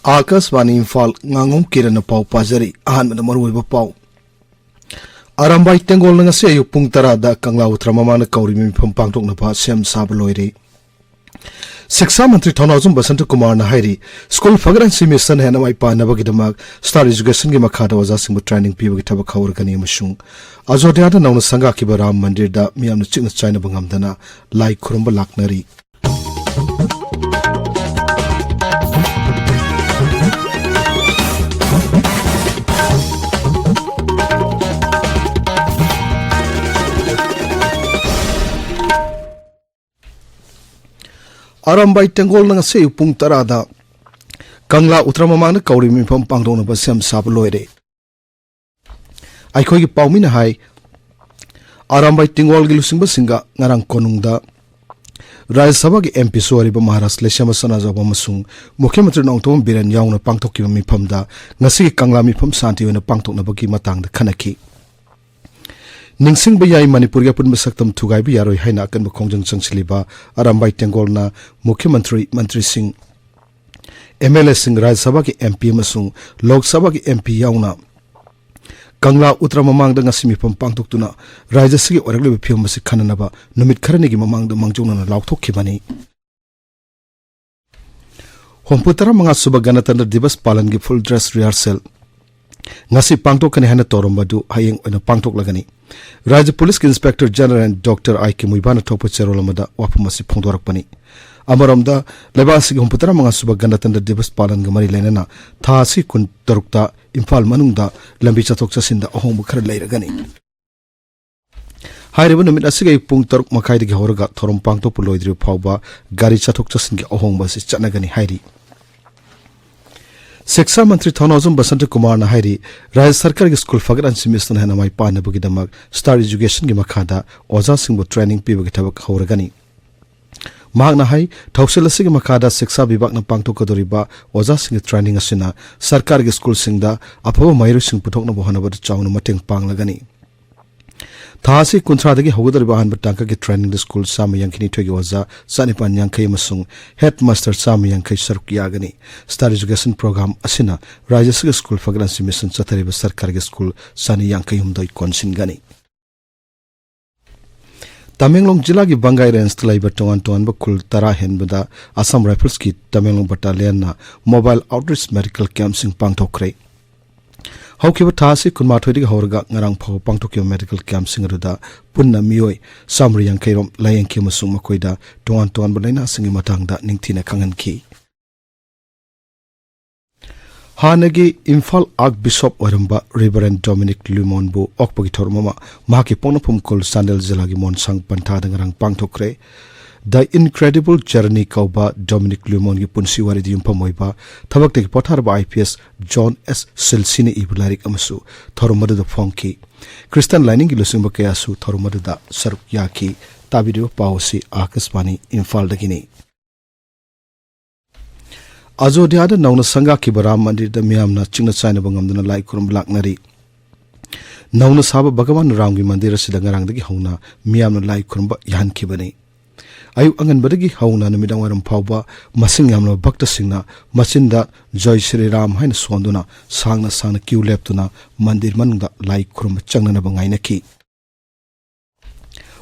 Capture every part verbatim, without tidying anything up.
ꯑꯥꯀꯥꯁꯕꯥꯅꯤ ꯏꯝꯐꯥꯜ, ꯉꯥꯉꯣꯝ ꯀꯤꯔꯟꯅ ꯄꯥꯎ ꯄꯥꯖꯔꯤ꯫ ꯑꯍꯥꯟꯕꯗ ꯃꯔꯨꯑꯣꯏꯕ ꯄꯥꯎ꯫ ꯑꯔꯥꯝꯕꯥꯏ ꯇꯦꯡꯒꯣꯜꯅ ꯉꯁꯤ ꯑꯌꯨꯛ ꯄꯨꯡ ꯇꯔꯥꯗ ꯀꯪꯂꯥ ꯎꯇ꯭ꯔ ꯃꯃꯥꯡꯗ ꯀꯧꯔꯤꯕ ꯃꯤꯐꯝ ꯄꯥꯡꯊꯣꯛꯅꯕ ꯁꯦꯝ ꯁꯥꯕ ꯂꯣꯏꯔꯦ꯫ ꯁꯤꯛꯁꯥ ꯃꯟꯇ꯭ꯔꯤ ꯊꯧꯅꯥꯎꯖꯝ ꯕꯁꯟꯇ ꯀꯨꯃꯥꯔꯅ ꯍꯥꯏꯔꯤ, ꯁ꯭ꯀꯨꯜ ꯐꯒꯠ ꯍꯟꯁꯤ ꯃꯤꯁꯟ ꯍꯦꯟꯅ ꯃꯥꯏ ꯄꯥꯛꯅꯕꯒꯤꯗꯃꯛ ꯁ꯭ꯇꯥꯔ ꯑꯦꯖꯨꯀꯦꯁꯟꯒꯤ ꯃꯈꯥꯗ ꯑꯣꯖꯥꯁꯤꯡꯕꯨ ꯇ꯭ꯔꯦꯅꯤꯡ ꯄꯤꯕꯒꯤ ꯊꯕꯛ ꯍꯧꯔꯒꯅꯤ ꯑꯃꯁꯨꯡ ꯑꯖꯣꯙ꯭ꯌꯥꯗ ꯅꯧꯅ ꯁꯪꯒꯥꯈꯤꯕ ꯔꯥꯝ ꯃꯟꯗꯤꯔꯗ ꯃꯤꯌꯥꯝꯅ ꯆꯤꯛꯅ ꯆꯥꯏꯅꯕ ꯉꯝꯗꯅ ꯂꯥꯏ ꯈꯨꯔꯨꯝꯕ ꯂꯥꯛꯅꯔꯤ꯫ ꯑꯔꯥꯝꯕꯥꯏ ꯇꯦꯡꯒꯣꯜꯅ ꯉꯁꯤ ꯑꯌꯨꯛ ꯄꯨꯡ ꯇꯔꯥꯗ ꯀꯪꯂꯥ ꯎꯇ꯭ꯔ ꯃꯃꯥꯡꯗ ꯀꯧꯔꯤꯕ ꯃꯤꯐꯝ ꯄꯥꯡꯊꯣꯛꯅꯕ ꯁꯦꯝ ꯁꯥꯕ ꯂꯣꯏꯔꯦ꯫ ꯑꯩꯈꯣꯏꯒꯤ ꯄꯥꯎꯃꯤꯅ ꯍꯥꯏ, ꯑꯔꯥꯝꯕꯥꯏ ꯇꯦꯡꯒꯣꯜꯒꯤ ꯂꯨꯆꯤꯡꯕꯁꯤꯡꯒ ꯉꯔꯥꯡ ꯀꯣꯅꯨꯡꯗ ꯔꯥꯖ꯭ꯌ ꯁꯚꯥꯒꯤ ꯑꯦꯝ ꯄꯤꯁꯨ ꯑꯣꯏꯔꯤꯕ ꯃꯍꯥꯔꯥꯖ ꯂꯩꯁꯦꯝꯕ ꯁꯅꯥꯖꯥꯎꯕ ꯑꯃꯁꯨꯡ ꯃꯨꯈ꯭ꯌ ꯃꯟꯇ꯭ꯔꯤ ꯅꯣꯡꯊꯣꯝꯕꯝ ꯕꯤꯔꯦꯟ ꯌꯥꯎꯅ ꯄꯥꯡꯊꯣꯛꯈꯤꯕ ꯃꯤꯐꯝꯗ ꯉꯁꯤꯒꯤ ꯀꯪꯂꯥ ꯃꯤꯐꯝ ꯁꯥꯟꯇꯤ ꯑꯣꯏꯅ ꯄꯥꯡꯊꯣꯛꯅꯕꯒꯤ ꯃꯇꯥꯡꯗ ꯈꯟꯅꯈꯤ꯫ ꯅꯤꯡꯁꯤꯡꯕ ꯌꯥꯏ, ꯃꯅꯤꯄꯨꯔꯒꯤ ꯑꯄꯨꯟꯕ ꯁꯛꯇꯝ ꯊꯨꯒꯥꯏꯕ ꯌꯥꯔꯣꯏ ꯍꯥꯏꯅ ꯑꯀꯟꯕ ꯈꯣꯡꯖꯪ ꯆꯪꯁꯤꯜꯂꯤꯕ ꯑꯔꯥꯝꯕꯥꯏ ꯇꯦꯡꯒꯣꯜꯅ ꯃꯨꯈ꯭ꯌ ꯃꯟꯇ꯭ꯔꯤ, ꯃꯟꯇ꯭ꯔꯤꯁꯤꯡ, ꯑꯦꯝ ꯑꯦꯜ ꯑꯦꯁꯤꯡ, ꯔꯥꯖ꯭ꯌ ꯁꯚꯥꯒꯤ ꯑꯦꯝ ꯄꯤ ꯑꯃꯁꯨꯡ ꯂꯣꯛ ꯁꯚꯥꯒꯤ ꯑꯦꯝ ꯄꯤ ꯌꯥꯎꯅ ꯀꯪꯂꯥ ꯎꯇ꯭ꯔ ꯃꯃꯥꯡꯗ ꯉꯁꯤ ꯃꯤꯐꯝ ꯄꯥꯡꯊꯣꯛꯇꯨꯅ ꯔꯥꯖ꯭ꯌ ꯑꯁꯤꯒꯤ ꯑꯣꯏꯔꯛꯂꯤꯕ ꯐꯤꯕꯝ ꯑꯁꯤ ꯈꯟꯅꯅꯕ ꯅꯨꯃꯤꯠ ꯈꯔꯅꯤꯒꯤ ꯃꯃꯥꯡꯗ ꯃꯥꯡꯖꯧꯅꯅ ꯂꯥꯎꯊꯣꯛꯈꯤꯕꯅꯤ꯫ ꯍꯨꯝꯐꯨ ꯇꯔꯥ ꯃꯉꯥ ꯁꯨꯕ ꯒꯅꯇꯟꯇ꯭ꯔ ꯗꯤꯕꯁ ꯄꯥꯂꯟꯒꯤ ꯐꯨꯜ ꯗ꯭ꯔꯦꯁ ꯔꯤꯍꯔꯁꯦꯜ ꯉꯁꯤ ꯄꯥꯡꯊꯣꯛꯀꯅꯤ ꯍꯥꯏꯅ ꯇꯧꯔꯝꯕꯗꯨ ꯍꯌꯦꯡ ꯑꯣꯏꯅ ꯄꯥꯡꯊꯣꯛꯂꯒꯅꯤ꯫ ꯔꯥꯖ꯭ꯌ ꯄꯨꯂꯤꯁꯀꯤ ꯏꯟꯁꯄꯦꯛꯇꯔ ꯖꯦꯅꯔꯦꯜ ꯗꯣꯛꯇꯔ ꯑꯥꯏ ꯀꯦ ꯃꯨꯏꯕꯥꯅ ꯊꯣꯛꯄ ꯆꯦꯔꯣꯜ ꯑꯃꯗ ꯋꯥꯐꯝ ꯑꯁꯤ ꯐꯣꯡꯗꯣꯔꯛꯄꯅꯤ꯫ ꯑꯃꯔꯣꯝꯗ, ꯂꯩꯕꯥꯛ ꯑꯁꯤꯒꯤ ꯍꯨꯝꯐꯨ ꯇꯔꯥ ꯃꯉꯥ ꯁꯨꯕ ꯒꯅꯇꯟꯇ꯭ꯔ ꯗꯤꯕꯁ ꯄꯥꯂꯟꯒ ꯃꯔꯤ ꯂꯩꯅꯅ ꯊꯥ ꯑꯁꯤ ꯀꯨꯟ ꯇꯔꯨꯛꯇ ꯏꯝꯐꯥꯜ ꯃꯅꯨꯡꯗ ꯂꯝꯕꯤ ꯆꯠꯊꯣꯛ ꯆꯠꯁꯤꯟꯗ ꯑꯍꯣꯡꯕ ꯈꯔ ꯂꯩꯔꯒꯅꯤ꯫ ꯍꯥꯏꯔꯤꯕ ꯅꯨꯃꯤꯠ ꯑꯁꯤꯒꯤ ꯑꯌꯨꯛ ꯄꯨꯡ ꯇꯔꯨꯛ ꯃꯈꯥꯏꯗꯒꯤ ꯍꯧꯔꯒ ꯊꯧꯔꯝ ꯄꯥꯡꯊꯣꯛꯄ ꯂꯣꯏꯗ꯭ꯔꯤꯕ ꯐꯥꯎꯕ ꯒꯥꯔꯤ ꯆꯠꯊꯣꯛ ꯆꯠꯁꯤꯟꯒꯤ ꯑꯍꯣꯡꯕ ꯑꯁꯤ ꯆꯠꯅꯒꯅꯤ ꯍꯥꯏꯔꯤ꯫ ꯁꯤꯛꯁꯥ ꯃꯟꯇ꯭ꯔꯤ ꯊꯧꯅꯥꯎꯖꯝ ꯕꯁꯟꯇ ꯀꯨꯃꯥꯔꯅ ꯍꯥꯏꯔꯤ, ꯔꯥꯖ꯭ꯌ ꯁꯔꯀꯥꯔꯒꯤ ꯁ꯭ꯀꯨꯜ ꯐꯒꯠ ꯍꯟꯁꯤ ꯃꯤꯁꯟ ꯍꯦꯟꯅ ꯃꯥꯏ ꯄꯥꯛꯅꯕꯒꯤꯗꯃꯛ ꯁ꯭ꯇꯥꯔ ꯑꯦꯖꯨꯀꯦꯁꯟꯒꯤ ꯃꯈꯥꯗ ꯑꯣꯖꯥꯁꯤꯡꯕꯨ ꯇ꯭ꯔꯦꯅꯤꯡ ꯄꯤꯕꯒꯤ ꯊꯕꯛ ꯍꯧꯔꯒꯅꯤ꯫ ꯃꯍꯥꯛꯅ ꯍꯥꯏ, ꯊꯧꯁꯤꯜ ꯑꯁꯤꯒꯤ ꯃꯈꯥꯗ ꯁꯤꯛꯁꯥ ꯕꯤꯚꯥꯒꯅ ꯄꯥꯡꯊꯣꯛꯀꯗꯧꯔꯤꯕ ꯑꯣꯖꯥꯁꯤꯡꯒꯤ ꯇ꯭ꯔꯦꯅꯤꯡ ꯑꯁꯤꯅ ꯁꯔꯀꯥꯔꯒꯤ ꯁ꯭ꯀꯨꯜꯁꯤꯡꯗ ꯑꯐꯕ ꯃꯍꯩꯔꯣꯏꯁꯤꯡ ꯄꯨꯊꯣꯛꯅꯕ ꯍꯣꯠꯅꯕꯗ ꯆꯥꯎꯅ ꯃꯇꯦꯡ ꯄꯥꯡꯂꯒꯅꯤ꯫ ꯊꯥ ꯑꯁꯤ ꯀꯨꯟꯊ꯭ꯔꯥꯗꯒꯤ ꯍꯧꯒꯗꯧꯔꯤꯕ ꯑꯍꯥꯟꯕ ꯇꯥꯡꯀꯛꯀꯤ trainingꯗ ꯁ꯭ꯀꯨꯜ ꯆꯥꯝꯃ ꯌꯥꯡꯈꯩꯅꯤꯊꯣꯏꯒꯤ ꯑꯣꯖꯥ ꯆꯅꯤꯄꯥꯟ ꯌꯥꯡꯈꯩ ꯑꯃꯁꯨꯡ headmaster ꯆꯥꯝꯃ ꯌꯥꯡꯈꯩ ꯁꯔꯨꯛ ꯌꯥꯒꯅꯤ꯫ Star Education Program ꯑꯁꯤꯅ ꯔꯥꯖ꯭ꯌ ꯑꯁꯤꯒꯤ ꯁ꯭ꯀꯨꯜ ꯐꯒꯠꯍꯟꯁꯤ ꯃꯤꯁꯟ ꯆꯠꯊꯔꯤꯕ ꯁꯔꯀꯥꯔꯒꯤ ꯁ꯭ꯀꯨꯜ ꯆꯅꯤ ꯌꯥꯡꯈꯩ ꯍꯨꯝꯗꯣꯏ ꯀꯣꯟꯁꯤꯟꯒꯅꯤ꯫ ꯇꯃꯦꯡꯂꯣꯡ ꯖꯤꯂꯥꯒꯤ ꯕꯪꯒꯥꯏ ꯔꯦꯟꯖꯇ ꯂꯩꯕ ꯇꯣꯉꯥꯟ ꯇꯣꯉꯥꯟꯕ ꯈꯨꯜ ꯇꯔꯥ ꯍꯦꯟꯕꯗ Assam Riflesꯀꯤ Tamenglong battalionꯅ mobile outreach medical campꯁꯤꯡ ꯄꯥꯡꯊꯣꯛꯈ꯭ꯔꯦ꯫ ꯍꯧꯈꯤꯕ ꯊꯥ ꯑꯁꯤ ꯀꯨꯟꯃꯥꯊꯣꯏꯗꯒꯤ ꯍꯧꯔꯒ ꯉꯔꯥꯡ ꯐꯥꯎꯕ ꯄꯥꯡꯊꯣꯛꯈꯤꯕ medical campꯁꯤꯡ ꯑꯗꯨꯗ ꯄꯨꯟꯅ ꯃꯤꯑꯣꯏ ꯆꯥꯃꯔꯤ ꯌꯥꯡꯈꯩ ꯔꯣꯝ ꯂꯥꯌꯦꯡꯈꯤ ꯑꯃꯁꯨꯡ ꯃꯈꯣꯏꯗ ꯇꯣꯉꯥꯟ ꯇꯣꯉꯥꯟꯕ ꯂꯥꯏꯅꯥꯁꯤꯡꯒꯤ ꯃꯇꯥꯡꯗ ꯅꯤꯡꯊꯤꯅ ꯈꯪꯍꯟꯈꯤ꯫ ꯍꯥꯟꯅꯒꯤ ꯏꯝꯐꯥꯜ Archbishop ꯑꯣꯏꯔꯝꯕ Reverend Dominic Limon ꯕꯨ ꯑꯣꯛꯄꯒꯤ ꯊꯧꯔꯝ ꯑꯃ ꯃꯍꯥꯛꯀꯤ ꯄꯣꯛꯅꯐꯝ ꯈꯨꯜ ꯆꯥꯟꯗꯦꯜ ꯖꯤꯂꯥꯒꯤ ꯃꯣꯟꯁꯥꯡ ꯄꯟꯊꯥꯗ ꯉꯔꯥꯡ ꯄꯥꯡꯊꯣꯛꯈ꯭ꯔꯦ꯫ The Incredible Journey ꯀꯧꯕ Dominic Limonꯒꯤ ꯄꯨꯟꯁꯤ ꯋꯥꯔꯤꯗ ꯌꯨꯝꯐꯝ ꯑꯣꯏꯕ ꯊꯕꯛꯇꯒꯤ ꯄꯣꯊꯥꯔꯕ IPS John S Silsꯤꯅ ꯏꯕ ꯂꯥꯏꯔꯤꯛ ꯑꯃꯁꯨ ꯊꯧꯔꯝ ꯑꯗꯨꯗ ꯐꯣꯡꯈꯤ꯫ ꯈ꯭ꯔꯤꯁꯇꯟ ꯂꯥꯏꯅꯤꯡꯒꯤ ꯂꯨꯆꯤꯡꯕ ꯀꯌꯥꯁꯨ ꯊꯧꯔꯝ ꯑꯗꯨꯗ ꯁꯔꯨꯛ ꯌꯥꯈꯤ꯫ ꯇꯥꯕꯤꯔꯤꯕ ꯄꯥꯎ ꯑꯁꯤ ꯑꯥꯀꯥꯁꯕꯥꯅꯤ ꯏꯝꯐꯥꯜꯗꯒꯤꯅꯤ꯫ ꯑꯖꯣꯙ꯭ꯌꯥꯗ ꯅꯧꯅ ꯁꯪꯒꯥꯈꯤꯕ ꯔꯥꯝ ꯃꯟꯗꯤꯔꯗ ꯃꯤꯌꯥꯝꯅ ꯆꯤꯡꯅ ꯆꯥꯏꯅꯕ ꯉꯝꯗꯅ ꯂꯥꯏ ꯈꯨꯔꯨꯝꯕ ꯂꯥꯛꯅꯔꯤ꯫ ꯅꯧꯅ ꯁꯥꯕ ꯚꯒꯋꯥꯟ ꯔꯥꯝꯒꯤ ꯃꯟꯗꯤꯔ ꯑꯁꯤꯗ ꯉꯔꯥꯡꯗꯒꯤ ꯍꯧꯅ ꯃꯤꯌꯥꯝꯅ ꯂꯥꯏ ꯈꯨꯔꯨꯝꯕ ꯌꯥꯍꯟꯈꯤꯕꯅꯤ꯫ ꯑꯌꯨꯛ ꯑꯉꯟꯕꯗꯒꯤ ꯍꯧꯅ ꯅꯨꯃꯤꯗꯥꯡ ꯋꯥꯏꯔꯝ ꯐꯥꯎꯕ ꯃꯁꯤꯡ ꯌꯥꯝꯂꯕ ꯚꯛꯇꯁꯤꯡꯅ ꯃꯆꯤꯟꯗ "ꯖꯣꯏ ꯁ꯭ꯔꯤ ꯔꯥꯝ" ꯍꯥꯏꯅ ꯁꯣꯟꯗꯨꯅ ꯁꯥꯡꯅ ꯁꯥꯡꯅ ꯀ꯭ꯌꯨ ꯂꯦꯞꯇꯨꯅ ꯃꯟꯗꯤꯔ ꯃꯅꯨꯡꯗ ꯂꯥꯏ ꯈꯨꯔꯨꯝꯕ ꯆꯪꯅꯅꯕ ꯉꯥꯏꯅꯈꯤ꯫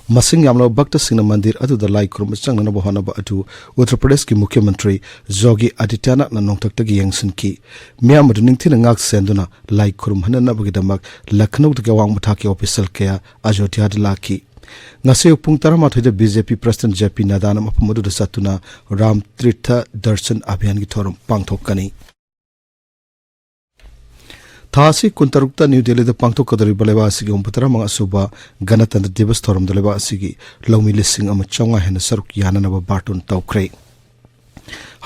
ꯃꯁꯤꯡ ꯌꯥꯝꯂꯕ ꯚꯛꯇꯁꯤꯡꯅ ꯃꯟꯗꯤꯔ ꯑꯗꯨꯗ ꯂꯥꯏ ꯈꯨꯔꯨꯝꯕ ꯆꯪꯅꯅꯕ ꯍꯣꯠꯅꯕ ꯑꯗꯨ ꯎꯠꯇꯔ ꯄ꯭ꯔꯗꯦꯁꯀꯤ ꯃꯨꯈ꯭ꯌ ꯃꯟꯇ꯭ꯔꯤ ꯖꯣꯒꯤ ꯑꯥꯗꯤꯇ꯭ꯌꯅꯥꯊꯅ ꯅꯣꯡꯊꯛꯇꯒꯤ ꯌꯦꯡꯁꯤꯟꯈꯤ꯫ ꯃꯤꯌꯥꯝ ꯑꯗꯨ ꯅꯤꯡꯊꯤꯅ ꯉꯥꯛ ꯁꯦꯟꯗꯨꯅ ꯂꯥꯏ ꯈꯨꯔꯨꯝꯍꯟꯅꯅꯕꯒꯤꯗꯃꯛ ꯂꯈꯅꯧꯗꯒꯤ ꯑꯋꯥꯡꯕ ꯊꯥꯛꯀꯤ official ꯀꯌꯥ ꯑꯖꯣꯙ꯭ꯌꯥꯗ ꯂꯥꯛꯈꯤ꯫ ꯉꯁꯤ ꯑꯌꯨꯛ ꯄꯨꯡ ꯇꯔꯥꯃꯥꯊꯣꯏꯗ BJP President JP ꯅꯗꯥꯅ ꯃꯐꯝ ꯑꯗꯨꯗ ꯆꯠꯇꯨꯅ ꯔꯥꯝ ꯇꯤꯔꯊ ꯗꯔꯁꯟ ꯑꯚꯤꯌꯥꯟꯒꯤ ꯊꯧꯔꯝ ꯄꯥꯡꯊꯣꯛꯀꯅꯤ꯫ ꯊꯥ ꯑꯁꯤ ꯀꯨꯟꯇꯔꯨꯛꯇ ꯅ꯭ꯌꯨ ꯗꯦꯜꯂꯤꯗ ꯄꯥꯡꯊꯣꯛꯀꯗꯧꯔꯤꯕ ꯂꯩꯕꯥꯛ ꯑꯁꯤꯒꯤ ꯍꯨꯝꯐꯨꯇꯔꯥꯃꯉꯥ ꯁꯨꯕ ꯒꯅꯇꯟꯇ꯭ꯔ ꯗꯤꯕꯁ ꯊꯧꯔꯝꯗ ꯂꯩꯕꯥꯛ ꯑꯁꯤꯒꯤ ꯂꯧꯃꯤ ꯂꯤꯁꯤꯡ ꯑꯃ ꯆꯥꯝꯃꯉꯥ ꯍꯦꯟꯅ ꯁꯔꯨꯛ ꯌꯥꯅꯅꯕ ꯕꯥꯔꯇꯣꯟ ꯇꯧꯈ꯭ꯔꯦ꯫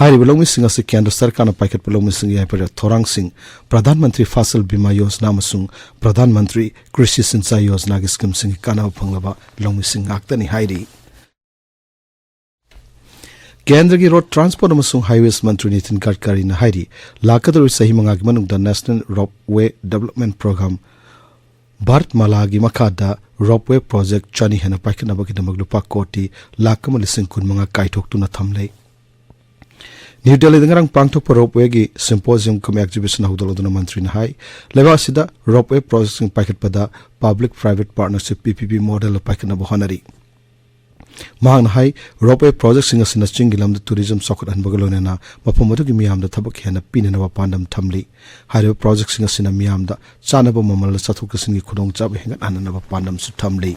ꯍꯥꯏꯔꯤꯕ ꯂꯧꯃꯤꯁꯤꯡ ꯑꯁꯤ ꯀꯦꯟꯗ꯭ꯔ ꯁꯔꯀꯥꯔꯅ ꯄꯥꯏꯈꯠꯄ ꯂꯧꯃꯤꯁꯤꯡꯒꯤ ꯌꯥꯏꯐꯕ ꯊꯧꯔꯥꯡꯁꯤꯡ, ꯄ꯭ꯔꯙꯥꯟ ꯃꯟꯇ꯭ꯔꯤ ꯐꯁꯜ ꯕꯤꯃꯥ ꯌꯣꯖꯅꯥ ꯑꯃꯁꯨꯡ ꯄ꯭ꯔꯙꯥꯟ ꯃꯟꯇ꯭ꯔꯤ ꯀ꯭ꯔꯤꯁꯤ ꯁꯤꯟꯆꯥꯏ ꯌꯣꯖꯅꯥꯒꯤ scheme ꯁꯤꯡꯒꯤ ꯀꯥꯟꯅꯕ ꯐꯪꯂꯕ ꯂꯧꯃꯤꯁꯤꯡ ꯉꯥꯛꯇꯅꯤ ꯍꯥꯏꯔꯤ꯫ ꯀꯦꯟꯗ꯭ꯔꯒꯤ ꯔꯣꯗ ꯇ꯭ꯔꯥꯟꯁꯄꯣꯔꯠ ꯑꯃꯁꯨꯡ ꯍꯥꯏꯋꯦꯁ ꯃꯟꯇ꯭ꯔꯤ ꯅꯤꯇꯤꯟ ꯒꯗꯀꯥꯔꯤꯅ ꯍꯥꯏꯔꯤ, ꯂꯥꯛꯀꯗꯧꯔꯤꯕ ꯆꯍꯤ ꯃꯉꯥꯒꯤ ꯃꯅꯨꯡꯗ National Ropeway Development Program Bharat ꯃꯥꯂꯥꯒꯤ ꯃꯈꯥꯗ ꯔꯣꯞꯋꯦ ꯄ꯭ꯔꯣꯖꯦꯛ ꯆꯅꯤ ꯍꯦꯟꯅ ꯄꯥꯏꯈꯠꯅꯕꯒꯤꯗꯃꯛ ꯂꯨꯄꯥ ꯀꯣꯇꯤ ꯂꯥꯈ ꯑꯃ ꯂꯤꯁꯤꯡ ꯀꯨꯟ ꯃꯉꯥ ꯀꯥꯏꯊꯣꯛꯇꯨꯅ ꯊꯝꯂꯦ꯫ ꯅ꯭ꯌꯨ ꯗꯦꯜꯂꯤꯗ ꯉꯔꯥꯡ ꯄꯥꯡꯊꯣꯛꯄ ꯔꯣꯞꯋꯦꯒꯤ ꯁꯤꯝꯄꯣꯖꯤꯌꯝ ꯀꯝ ꯑꯦꯛꯖꯤꯕꯤꯁꯟ ꯍꯧꯗꯣꯛꯂꯗꯨꯅ ꯃꯟꯇ꯭ꯔꯤꯅ ꯍꯥꯏ, ꯂꯩꯕꯥꯛ ꯑꯁꯤꯗ ꯔꯣꯞꯋꯦ ꯄ꯭ꯔꯣꯖꯦꯛꯁꯤꯡ ꯄꯥꯏꯈꯠꯄꯗ ꯄꯕ꯭ꯂꯤꯛ ꯄ꯭ꯔꯥꯏꯚꯦꯠ ꯄꯥꯔꯠꯅꯔꯁꯤꯞ, ꯄꯤ ꯄꯤ ꯄꯤ, ꯃꯣꯗꯦꯜ ꯄꯥꯏꯈꯠꯅꯕ ꯍꯣꯠꯅꯔꯤ꯫ ꯃꯍꯥꯛꯅ ꯍꯥꯏ, ꯔꯣꯞꯋꯦ ꯄ꯭ꯔꯣꯖꯦꯛꯁꯤꯡ ꯑꯁꯤꯅ ꯆꯤꯡꯒꯤ ꯂꯝꯗ ꯇꯨꯔꯤꯖꯝ ꯆꯥꯎꯈꯠꯍꯟꯕꯒ ꯂꯣꯏꯅꯅ ꯃꯐꯝ ꯑꯗꯨꯒꯤ ꯃꯤꯌꯥꯝꯗ ꯊꯕꯛ ꯍꯦꯟꯅ ꯄꯤꯅꯅꯕ ꯄꯥꯟꯗꯝ ꯊꯝꯂꯤ꯫ ꯍꯥꯏꯔꯤꯕ ꯄ꯭ꯔꯣꯖꯦꯛꯁꯤꯡ ꯑꯁꯤꯅ ꯃꯤꯌꯥꯝꯗ ꯆꯥꯅꯕ ꯃꯃꯜꯗ ꯆꯠꯊꯣꯛ ꯆꯠꯁꯤꯟꯒꯤ ꯈꯨꯗꯣꯡꯆꯥꯕ ꯍꯦꯟꯒꯠꯍꯟꯅꯅꯕ ꯄꯥꯟꯗꯝꯁꯨ ꯊꯝꯂꯤ꯫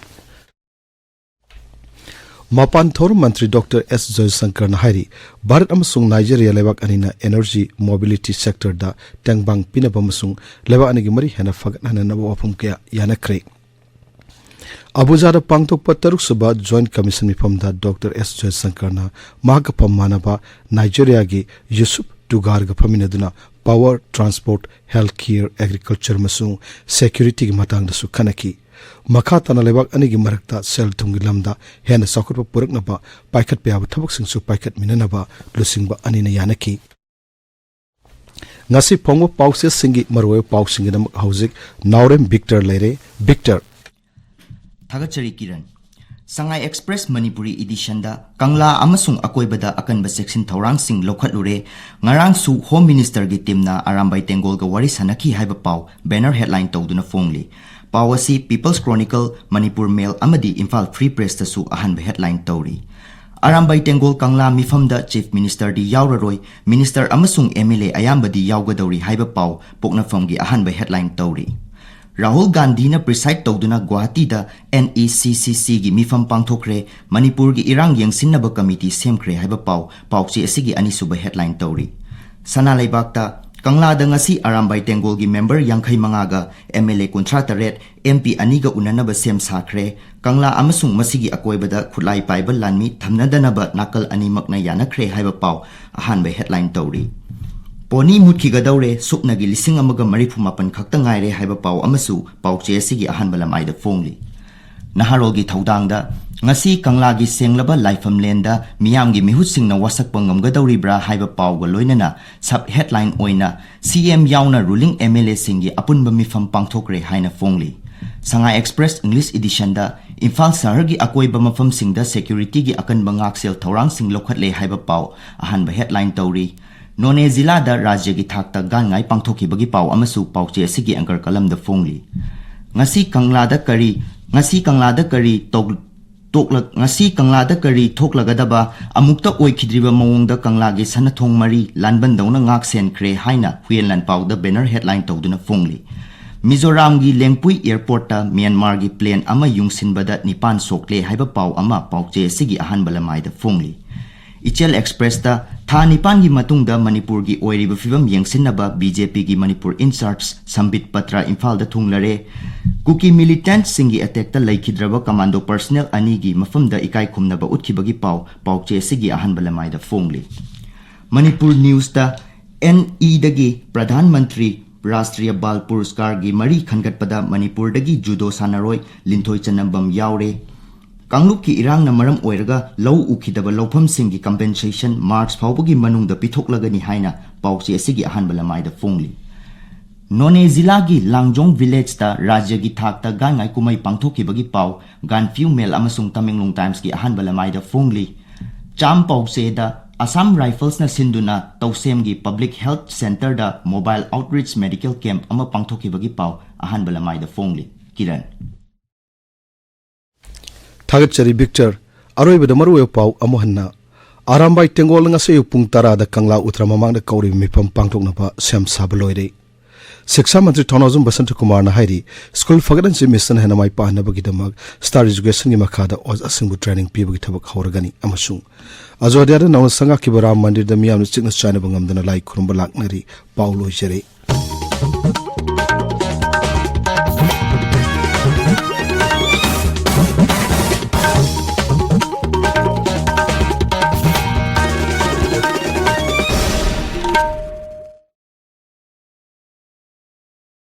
ꯃꯄꯥꯟ ꯊꯧꯔꯝ ꯃꯟꯇ꯭ꯔꯤ ꯗꯣꯛꯇꯔ ꯑꯦꯁ ꯖꯌꯁꯪꯀꯔꯅ ꯍꯥꯏꯔꯤ, ꯚꯥꯔꯠ ꯑꯃꯁꯨꯡ ꯅꯥꯏꯖꯦꯔꯤꯌꯥ ꯂꯩꯕꯥꯛ ꯑꯅꯤꯅ ꯏꯅꯔꯖꯤ, ꯃꯣꯕꯤꯂꯤꯇꯤ ꯁꯦꯛꯇꯔꯗ ꯇꯦꯡꯕꯥꯡ ꯄꯤꯅꯕ ꯑꯃꯁꯨꯡ ꯂꯩꯕꯥꯛ ꯑꯅꯤꯒꯤ ꯃꯔꯤ ꯍꯦꯟꯅ ꯐꯒꯠꯍꯟꯅꯅꯕ ꯋꯥꯐꯝ ꯀꯌꯥ ꯌꯥꯅꯈ꯭ꯔꯦ꯫ ꯑꯕꯨꯖꯥꯗ ꯄꯥꯡꯊꯣꯛꯄ ꯇꯔꯨꯛꯁꯨꯕ ꯖꯣꯏꯟꯠ ꯀꯃꯤꯁꯟ ꯃꯤꯐꯝꯗ ꯗꯣꯛꯇꯔ ꯑꯦꯁ ꯖꯌꯁꯪꯀꯔꯅ ꯃꯍꯥꯛꯀ ꯐꯝ ꯃꯥꯟꯅꯕ ꯅꯥꯏꯖꯦꯔꯤꯌꯥꯒꯤ ꯌꯨꯁꯨꯞ ꯇꯨꯒꯥꯔꯒ ꯐꯝꯃꯤꯟꯅꯗꯨꯅ power, transport, health care, agriculture ꯑꯃꯁꯨꯡ ꯁꯦꯀ꯭ꯌꯨꯔꯤꯇꯤꯒꯤ ꯃꯇꯥꯡꯗꯁꯨ ꯈꯟꯅꯈꯤ꯫ ꯃꯈꯥ ꯇꯥꯅ ꯂꯩꯕꯥꯛ ꯑꯅꯤꯒꯤ ꯃꯔꯛꯇ ꯁꯦꯜ ꯊꯨꯝꯒꯤ ꯂꯝꯗ ꯍꯦꯟꯅ ꯆꯥꯎꯈꯠꯄ ꯄꯨꯔꯛꯅꯕ ꯄꯥꯏꯈꯠꯄ ꯌꯥꯕ ꯊꯕꯛꯁꯤꯡꯁꯨ ꯄꯥꯏꯈꯠꯃꯤꯟꯅꯅꯕ ꯂꯨꯆꯤꯡꯕ ꯑꯅꯤꯅ ꯌꯥꯅꯈꯤ꯫ ꯉꯁꯤ ꯐꯣꯡꯕ ꯄꯥꯎꯆꯦꯁꯤꯡꯒꯤ ꯃꯔꯨꯑꯣꯏꯕ ꯄꯥꯎꯁꯤꯡꯒꯤꯗꯃꯛ ꯍꯧꯖꯤꯛ ꯅꯥꯎꯔꯦꯝ ꯕꯤꯛꯇꯔ ꯂꯩꯔꯦ꯫ ꯕꯤꯛꯇꯔ꯫ ꯊꯥꯒꯠꯆꯔꯤ ꯀꯤꯔꯟ꯫ ꯁꯉꯥꯏ ꯑꯦꯛꯁꯄ꯭ꯔꯦꯁ ꯃꯅꯤꯄꯨꯔꯤ ꯏꯗꯤꯁꯟꯗ ꯀꯪꯂꯥ ꯑꯃꯁꯨꯡ ꯑꯀꯣꯏꯕꯗ ꯑꯀꯟꯕ ꯆꯦꯛꯁꯤꯟ ꯊꯧꯔꯥꯡꯁꯤꯡ ꯂꯧꯈꯠꯂꯨꯔꯦ꯫ ꯉꯔꯥꯡꯁꯨ ꯍꯣꯝ ꯃꯤꯅꯤꯁꯇꯔꯒꯤ ꯇꯤꯝꯅ ꯑꯔꯥꯝꯕꯥꯏ ꯇꯦꯡꯒꯣꯜꯒ ꯋꯥꯔꯤ ꯁꯥꯟꯅꯈꯤ ꯍꯥꯏꯕ ꯄꯥꯎ ꯕꯦꯅꯔ ꯍꯦꯗꯂꯥꯏꯟ ꯇꯧꯗꯨꯅ ꯐꯣꯡꯂꯤ꯫ ꯄꯥꯎ ꯑꯁꯤ ꯄꯤꯄꯜꯁ ꯀ꯭ꯔꯣꯅꯤꯀꯜ, ꯃꯅꯤꯄꯨꯔ ꯃꯦꯜ ꯑꯃꯗꯤ ꯏꯝꯐꯥꯜ ꯐ꯭ꯔꯤ ꯄ꯭ꯔꯦꯁꯇꯁꯨ ꯑꯍꯥꯟꯕ ꯍꯦꯗꯂꯥꯏꯟ ꯇꯧꯔꯤ꯫ ꯑꯔꯥꯝꯕꯥꯏ ꯇꯦꯡꯒꯣꯜ ꯀꯪꯂꯥ ꯃꯤꯐꯝꯗ ꯆꯤꯐ ꯃꯤꯅꯤꯁꯇꯔꯗꯤ ꯌꯥꯎꯔꯔꯣꯏ, ꯃꯤꯅꯤꯁꯇꯔ ꯑꯃꯁꯨꯡ ꯑꯦꯝ ꯑꯦꯜ ꯑꯦ ꯑꯌꯥꯝꯕꯗꯤ ꯌꯥꯎꯒꯗꯧꯔꯤ ꯍꯥꯏꯕ ꯄꯥꯎ ꯄꯣꯛꯅꯐꯝꯒꯤ ꯑꯍꯥꯟꯕ ꯍꯦꯗꯂꯥꯏꯟ ꯇꯧꯔꯤ꯫ ꯔꯥꯍꯨꯜ ꯒꯥꯟꯙꯤꯅ ꯄ꯭ꯔꯤꯁꯥꯏꯗ ꯇꯧꯗꯨꯅ ꯒꯨꯋꯥꯍꯥꯇꯤꯗ ꯑꯦꯟ ꯏ ꯁꯤ ꯁꯤ ꯁꯤꯒꯤ ꯃꯤꯐꯝ ꯄꯥꯡꯊꯣꯛꯈ꯭ꯔꯦ꯫ ꯃꯅꯤꯄꯨꯔꯒꯤ ꯏꯔꯥꯡ ꯌꯦꯡꯁꯤꯟꯅꯕ ꯀꯃꯤꯇꯤ ꯁꯦꯝꯈ꯭ꯔꯦ ꯍꯥꯏꯕ ꯄꯥꯎ ꯄꯥꯎꯆꯦ ꯑꯁꯤꯒꯤ ꯑꯅꯤꯁꯨꯕ ꯍꯦꯗꯂꯥꯏꯟ ꯇꯧꯔꯤ꯫ ꯁꯅꯥ ꯂꯩꯕꯥꯛꯇ ꯀꯪꯂꯥꯗ ꯉꯁꯤ ꯑꯔꯥꯝꯕꯥꯏ ꯇꯦꯡꯒꯣꯜꯒꯤ ꯃꯦꯝꯕꯔ ꯌꯥꯡꯈꯩ ꯃꯉꯥꯒ ꯑꯦꯝ ꯑꯦꯜ ꯑꯦ ꯀꯨꯟꯊ꯭ꯔꯥ ꯇꯔꯦꯠ, ꯑꯦꯝ ꯄꯤ ꯑꯅꯤꯒ ꯎꯅꯅꯕ ꯁꯦꯝ ꯁꯥꯈ꯭ꯔꯦ꯫ ꯀꯪꯂꯥ ꯑꯃꯁꯨꯡ ꯃꯁꯤꯒꯤ ꯑꯀꯣꯏꯕꯗ ꯈꯨꯠꯂꯥꯏ ꯄꯥꯏꯕ ꯂꯥꯟꯃꯤ ꯊꯝꯅꯗꯅꯕ ꯅꯥꯀꯜ ꯑꯅꯤꯃꯛꯅ ꯌꯥꯅꯈ꯭ꯔꯦ ꯍꯥꯏꯕ ꯄꯥꯎ ꯑꯍꯥꯟꯕ ꯍꯦꯗꯂꯥꯏꯟ ꯇꯧꯔꯤ꯫ ꯄꯣꯅꯤ ꯃꯨꯠꯈꯤꯒꯗꯧꯔꯦ, ꯁꯨꯞꯅꯒꯤ ꯂꯤꯁꯤꯡ ꯑꯃꯒ ꯃꯔꯤꯐꯨ ꯃꯥꯄꯟ ꯈꯛꯇ ꯉꯥꯏꯔꯦ ꯍꯥꯏꯕ ꯄꯥꯎ ꯑꯃꯁꯨ ꯄꯥꯎꯆꯦ ꯑꯁꯤꯒꯤ ꯑꯍꯥꯟꯕ ꯂꯝꯍꯥꯏꯗ ꯐꯣꯡꯂꯤ꯫ ꯅꯍꯥꯔꯣꯜꯒꯤ ꯊꯧꯗꯥꯡꯗ ꯉꯁꯤ ꯀꯪꯂꯥꯒꯤ ꯁꯦꯡꯂꯕ ꯂꯥꯏꯐꯝꯂꯦꯟꯗ ꯃꯤꯌꯥꯝꯒꯤ ꯃꯤꯍꯨꯠꯁꯤꯡꯅ ꯋꯥꯁꯛꯄ ꯉꯝꯒꯗꯧꯔꯤꯕ꯭ꯔꯥ ꯍꯥꯏꯕ ꯄꯥꯎꯒ ꯂꯣꯏꯅꯅ ꯁꯕ ꯍꯦꯗꯂꯥꯏꯟ ꯑꯣꯏꯅ ꯁꯤ ꯑꯦꯝ ꯌꯥꯎꯅ ꯔꯨꯂꯤꯡ ꯑꯦꯝ ꯑꯦꯜ ꯑꯦꯁꯤꯡꯒꯤ ꯑꯄꯨꯟꯕ ꯃꯤꯐꯝ ꯄꯥꯡꯊꯣꯛꯈ꯭ꯔꯦ ꯍꯥꯏꯅ ꯐꯣꯡꯂꯤ꯫ ꯁꯉꯥꯏ ꯑꯦꯛꯁꯄ꯭ꯔꯦꯁ ꯏꯪꯂꯤꯁ ꯏꯗꯤꯁꯟꯗ ꯏꯝꯐꯥꯜ ꯁꯍꯔꯒꯤ ꯑꯀꯣꯏꯕ ꯃꯐꯝꯁꯤꯡꯗ ꯁꯦꯀ꯭ꯌꯨꯔꯤꯇꯤꯒꯤ ꯑꯀꯟꯕ ꯉꯥꯛꯁꯦꯜ ꯊꯧꯔꯥꯡꯁꯤꯡ ꯂꯧꯈꯠꯂꯦ ꯍꯥꯏꯕ ꯄꯥꯎ ꯑꯍꯥꯟꯕ ꯍꯦꯗꯂꯥꯏꯟ ꯇꯧꯔꯤ꯫ ꯅꯣꯅꯦ ꯖꯤꯂꯥꯗ ꯔꯥꯖ꯭ꯌꯒꯤ ꯊꯥꯛꯇ ꯒꯥꯟꯉꯥꯏ ꯄꯥꯡꯊꯣꯛꯈꯤꯕꯒꯤ ꯄꯥꯎ ꯑꯃꯁꯨ ꯄꯥꯎꯆꯦ ꯑꯁꯤꯒꯤ ꯑꯦꯡꯀꯔ ꯀꯂꯝꯗ ꯐꯣꯡꯂꯤ꯫ ꯉꯁꯤ ꯀꯪꯂꯥꯗ ꯀꯔꯤ, ꯉꯁꯤ ꯀꯪꯂꯥꯗ ꯀꯔꯤ ꯇꯧ-, ꯇꯣꯛꯂꯛ-, ꯉꯁꯤ ꯀꯪꯂꯥꯗ ꯀꯔꯤ ꯊꯣꯛꯂꯒꯗꯕ ꯑꯃꯨꯛꯇ ꯑꯣꯏꯈꯤꯗ꯭ꯔꯤꯕ ꯃꯑꯣꯡꯗ ꯀꯪꯂꯥꯒꯤ ꯁꯅꯥꯊꯣꯡ ꯃꯔꯤ ꯂꯥꯟꯕꯟꯗꯧꯅ ꯉꯥꯛ ꯁꯦꯟꯈ꯭ꯔꯦ ꯍꯥꯏꯅ ꯍꯨꯏꯌꯦꯟ ꯂꯥꯟꯄꯥꯎꯗ ꯕꯦꯅꯔ ꯍꯦꯗꯂꯥꯏꯟ ꯇꯧꯗꯨꯅ ꯐꯣꯡꯂꯤ꯫ ꯃꯤꯖꯣꯔꯥꯝꯒꯤ ꯂꯦꯡꯄꯨꯏ ꯑꯦꯌꯔꯄꯣꯔꯠꯇ ꯃ꯭ꯌꯥꯟꯃꯥꯔꯒꯤ ꯄ꯭ꯂꯦꯟ ꯑꯃ ꯌꯨꯡꯁꯤꯟꯕꯗ ꯅꯤꯄꯥꯟ ꯁꯣꯛꯂꯦ ꯍꯥꯏꯕ ꯄꯥꯎ ꯑꯃ ꯄꯥꯎꯆꯦ ꯑꯁꯤꯒꯤ ꯑꯍꯥꯟꯕ ꯂꯃꯥꯏꯗ ꯐꯣꯡꯂꯤ꯫ ꯏꯆꯦꯜ ꯑꯦꯛꯁꯄ꯭ꯔꯦꯁꯇ ꯊꯥ ꯅꯤꯄꯥꯟꯒꯤ ꯃꯇꯨꯡꯗ ꯃꯅꯤꯄꯨꯔꯒꯤ ꯑꯣꯏꯔꯤꯕ ꯐꯤꯕꯝ ꯌꯦꯡꯁꯤꯟꯅꯕ ꯕꯤ ꯖꯦ ꯄꯤꯒꯤ ꯃꯅꯤꯄꯨꯔ ꯏꯟꯆꯥꯔꯖ ꯁꯝꯕꯤꯠ ꯄꯇ꯭ꯔ ꯏꯝꯐꯥꯜꯗ ꯊꯨꯡꯂꯔꯦ꯫ ꯀꯨꯀꯤ ꯃꯤꯂꯤꯇꯦꯟꯠꯁꯤꯡꯒꯤ ꯑꯦꯇꯦꯛꯇ ꯂꯩꯈꯤꯗ꯭ꯔꯕ ꯀꯃꯥꯟꯗꯣ ꯄꯔꯁꯅꯦꯜ ꯑꯅꯤꯒꯤ ꯃꯐꯝꯗ ꯏꯀꯥꯏ ꯈꯨꯝꯅꯕ ꯎꯠꯈꯤꯕꯒꯤ ꯄꯥꯎ ꯄꯥꯎꯆꯦ ꯑꯁꯤꯒꯤ ꯑꯍꯥꯟꯕ ꯂꯃꯥꯏꯗ ꯐꯣꯡꯂꯤ꯫ ꯃꯅꯤꯄꯨꯔ ꯅ꯭ꯌꯨꯁꯇ ꯑꯦꯟ ꯏꯗꯒꯤ ꯄ꯭ꯔꯙꯥꯟ ꯃꯟꯇ꯭ꯔꯤ ꯔꯥꯁꯇ꯭ꯔꯤꯌ ꯕꯥꯜ ꯄꯨꯔꯁꯀꯥꯔꯒꯤ ꯃꯔꯤ ꯈꯟꯒꯠꯄꯗ ꯃꯅꯤꯄꯨꯔꯗꯒꯤ ꯖꯨꯗꯣ ꯁꯥꯟꯅꯔꯣꯏ ꯂꯤꯟꯊꯣꯏ ꯆꯟꯅꯝꯕꯝ ꯌꯥꯎꯔꯦ꯫ ꯀꯥꯡꯂꯨꯞꯀꯤ ꯏꯔꯥꯡꯅ ꯃꯔꯝ ꯑꯣꯏꯔꯒ ꯂꯧ ꯎꯈꯤꯗꯕ ꯂꯧꯐꯝꯁꯤꯡꯒꯤ ꯀꯝꯄꯦꯟꯁꯦꯁꯟ ꯃꯥꯔꯆ ꯐꯥꯎꯕꯒꯤ ꯃꯅꯨꯡꯗ ꯄꯤꯊꯣꯛꯂꯒꯅꯤ ꯍꯥꯏꯅ ꯄꯥꯎꯆꯦ ꯑꯁꯤꯒꯤ ꯑꯍꯥꯟꯕ ꯂꯃꯥꯏꯗ ꯐꯣꯡꯂꯤ꯫ ꯅꯣꯅꯦ ꯖꯤꯂꯥꯒꯤ ꯂꯥꯡꯖꯣꯡ ꯚꯤꯂꯦꯖꯇ ꯔꯥꯖ꯭ꯌꯒꯤ ꯊꯥꯛꯇ ꯒꯥꯟꯉꯥꯏ ꯀꯨꯝꯍꯩ ꯄꯥꯡꯊꯣꯛꯈꯤꯕꯒꯤ ꯄꯥꯎ ꯒꯥꯟꯐ꯭ꯌꯨ ꯃꯦꯜ ꯑꯃꯁꯨꯡ ꯇꯃꯦꯡꯂꯣꯡ ꯇꯥꯏꯝꯁꯀꯤ ꯑꯍꯥꯟꯕ ꯂꯃꯥꯏꯗ ꯐꯣꯡꯂꯤ꯫ ꯆꯥꯝ ꯄꯥꯎꯆꯦꯗ ꯑꯁꯥꯝ ꯔꯥꯏꯐꯜꯁꯅ ꯁꯤꯟꯗꯨꯅ ꯇꯧꯁꯦꯝꯒꯤ ꯄꯕ꯭ꯂꯤꯛ ꯍꯦꯜꯊ ꯁꯦꯟꯇꯔꯗ ꯃꯣꯕꯥꯏꯜ ꯑꯥꯎꯠꯔꯤꯆ ꯃꯦꯗꯤꯀꯦꯜ ꯀꯦꯝꯞ ꯑꯃ ꯄꯥꯡꯊꯣꯛꯈꯤꯕꯒꯤ ꯄꯥꯎ ꯑꯍꯥꯟꯕ ꯂꯃꯥꯏꯗ ꯐꯣꯡꯂꯤ꯫ ꯀꯤꯔꯟ꯫ ꯊꯥꯒꯠꯆꯔꯤ ꯕꯤꯛꯇꯔ꯫ ꯑꯔꯣꯏꯕꯗ ꯃꯔꯨꯑꯣꯏꯕ ꯄꯥꯎ ꯑꯃꯨꯛ ꯍꯟꯅ꯫ ꯑꯔꯥꯝꯕꯥꯏ ꯇꯦꯡꯒꯣꯜꯅ ꯉꯁꯤ ꯑꯌꯨꯛ ꯄꯨꯡ ꯇꯔꯥꯗ ꯀꯪꯂꯥ ꯎꯇ꯭ꯔ ꯃꯃꯥꯡꯗ ꯀꯧꯔꯤꯕ ꯃꯤꯐꯝ ꯄꯥꯡꯊꯣꯛꯅꯕ ꯁꯦꯝ ꯁꯥꯕ ꯂꯣꯏꯔꯦ꯫ ꯁꯤꯛꯁꯥ ꯃꯟꯇ꯭ꯔꯤ ꯊꯧꯅꯥꯎꯖꯝ ꯕꯁꯟꯇ ꯀꯨꯃꯥꯔꯅ ꯍꯥꯏꯔꯤ, ꯁ꯭ꯀꯨꯜ ꯐꯒꯠꯍꯟꯁꯤ ꯃꯤꯁꯟ ꯍꯦꯟꯅ ꯃꯥꯏ ꯄꯥꯛꯍꯟꯅꯕꯒꯤꯗꯃꯛ ꯁ꯭ꯇꯥꯔ ꯑꯦꯖꯨꯀꯦꯁꯟꯒꯤ ꯃꯈꯥꯗ ꯑꯣꯖꯥꯁꯤꯡꯕꯨ ꯇ꯭ꯔꯦꯅꯤꯡ ꯄꯤꯕꯒꯤ ꯊꯕꯛ ꯍꯧꯔꯒꯅꯤ ꯑꯃꯁꯨꯡ ꯑꯖꯣꯙ꯭ꯌꯥꯗ ꯅꯧꯅ ꯁꯪꯒꯥꯈꯤꯕ ꯔꯥꯝ ꯃꯟꯗꯤꯔꯗ ꯃꯤꯌꯥꯝꯅ ꯆꯤꯛꯅ ꯆꯥꯏꯅꯕ ꯉꯝꯗꯅ ꯂꯥꯏ ꯈꯨꯔꯨꯝꯕ ꯂꯥꯛꯅꯔꯤ꯫ ꯄꯥꯎ ꯂꯣꯏꯖꯔꯦ꯫